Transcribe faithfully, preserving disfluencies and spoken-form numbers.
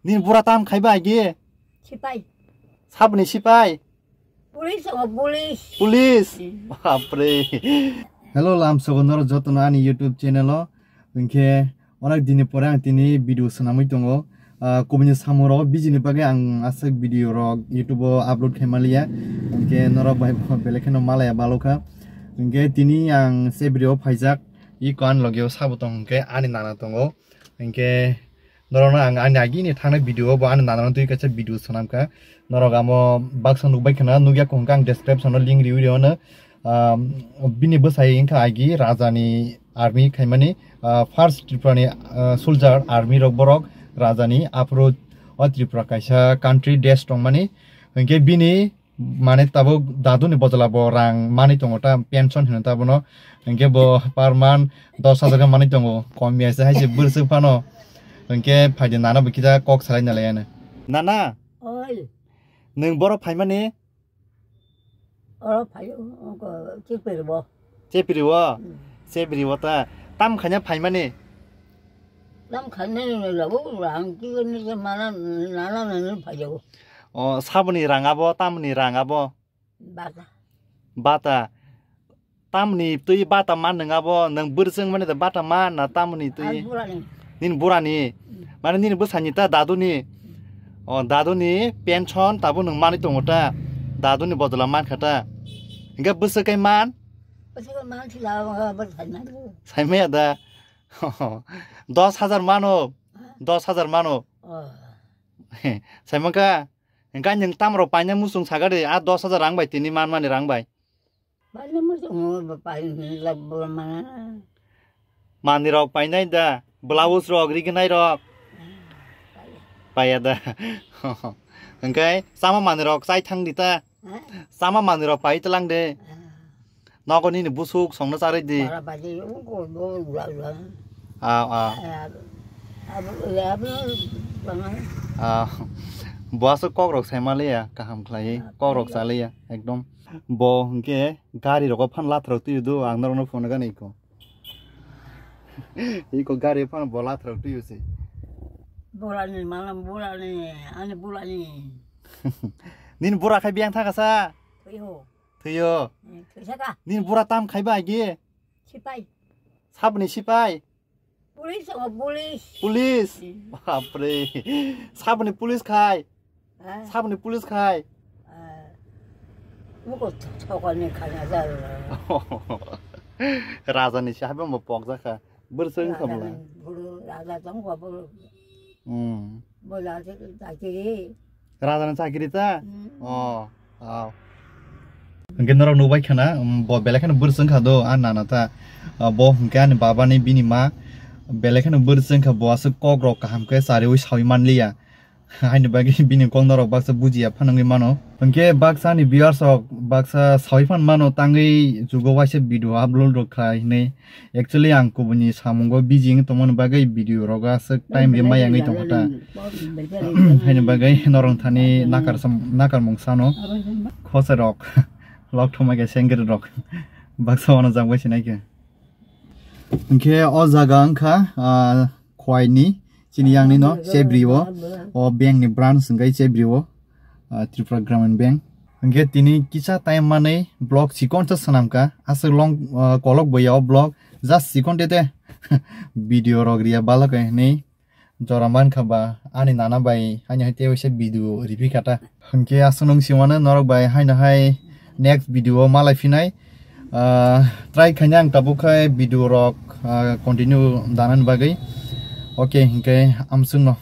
Nini bura tam khaiba agi? Sipai. Sabni sipai? Police o police. Police? Hmm. Bapre. Hello, lamsogo norok jotono ani YouTube channel o. Hinkhe onek dini pore ang tini video swnamwi tongo. Ah, kubuni samung rok bijini bagwi ang aswk video rok YouTube o upload khai manliya. Hinkhe norok bai bo belai kheno malaya balokha. Hinkhe tini ang se video o phaijak. Iko ani logi o sabo tong hinkhe ani nana tongo. Hinkhe norokno ang ani agini thangnai video o bo ani nanano twi kaisa video swnamkha. Norok amo baksa nukbai khwna, nukya kho hwnkhe ang description o link riwi riono. Um, bini bwsai wngkha agi rajani army khaimani, uh, first Tripura ni, uh, soldier army rok borok rajani aphuru o Tripura kaisa country desh tongmani. Hinkhe bini mane tabuk daduni bojola bo rang manwi tongo ta, pension hino ta bono. Hinkhe bo per month dos hajar khe manwi tongo, kom ya se hai se bwrwswk phano. Hinkhe phaidi nana bo kisa kok salai nalai ano. Nana, oi, nwng boro phaimani? Oro phai, oko chipiri bo. Chepiri o? Hmm. Chepiri o ta. Tam khaina phaimani? Tam khaina ni labu rang ki ni mana nana nani phaijago. O, saboni rang abo, tamoni rang abo? Bata. Bata. Tamoni twi bata man nwng abo, nwng bwrwswng mani da bata man na tamoni twi? Ang burani. Nini burani? Hmm. Mane nini bwsani ta daduni? Hmm. O, daduni pension tabo nwng manwi tongo ta? Daduni bodola mankha ta? Hinkhe bwswk kai man? Bwswk kai man thila, bwswk kai man. Saimaya da? Dos hajar mano. Ha? Dos hajar mano. Oh. Saimankha? Hinkhe nwng tamrok paina muchung sakha de, a dos hajar rang bai tini manmani rang bai. Paina muchung bo paina lab bo mana. Manirok painai da, blouse rok, rignai rok. Paiya da. Hinkhe chama manirok chai thang di ta. Ha? Chama manirok pai tlang de. Ha. Nogo nini busuk songno charwi di. Bara baji, uko bo ula ula. Ah, ah. Ah, abo, abo, abo, banga. Ah, bo aswk kokrok saimaliya, kaham khlaiwi. Ah, kokrok khlaiwi. Chaliya, ekdom. Bo hinkhe gari rogo phan lathrok twiwi do, ang norokno phone gana iko. Iko gari phan bo lathrok twiwi se. Bolani, malam bolani, ani bolani. Nini bura khai biyang thangkha sa? Twiho. Thwiyo. Hmm, thwisa ka? Nini bura tam khaiba agi? Sipai. Saboni sipai? Police o police. Police? Hmm. Bapre. Saboni police khai? Ha? Saboni police khai? Ah. Muko thokani khana jaro. Raja ni sahabe mo pok jakha. Bwrwswng kha bwla. Raja ni bwrw, raja tong kha bwrw. Hmm. Bo raja chakiri. Raja ni chakiri ta? Hmm. Oh, oh. Hwnkhe norok nukbai khana, um, bo belai kheno bwrwswng kha do, a nana ta. Ah, bo hwnkhe ani baba ni bini ma belai kheno bwrwswng kha, bo aswk kok rok kaham khe chariwi sawi manliya. Haini bagwi bini kok norok baksa bujiya phanangwi mano. Hwnkhe baksa ni viewers rok baksa sawi phan mano tangwi jugo waisa video upload rok khlai hinwi. Actually ang kubuni samungo busy wng tongmani bagwi video rogo aswk time rimai wngwi tongkha ta. Haini bagwi norok thani nakar sam-, nakarmung sano. Khosai rok, lok thumai khe sengri rok. Baksa wano jangbai sinai khe. Hwnkhe o jaga wngkha, ah, Khwaini, chini yangni no, Chebri o, o bank ni branch hwnkhe Chebri o, ah, Tripura Gramin Bank. Hwnkhe tini kisa time manwi vlog chikon sa swnamkha, aswk long, ah, kolok boya o vlog, just chikon tete video rok riya balok hinwi. Jora mankha ba, ani nana bai haino hai tei waisa video ripi kha ta. Hwnkhe aswk nung simano norok bai haino hai next video o malai phinai. Ah, try khaina ang tabuk khai video rok, ah, continue danani bagwi. Okay, hwnkhe amswkno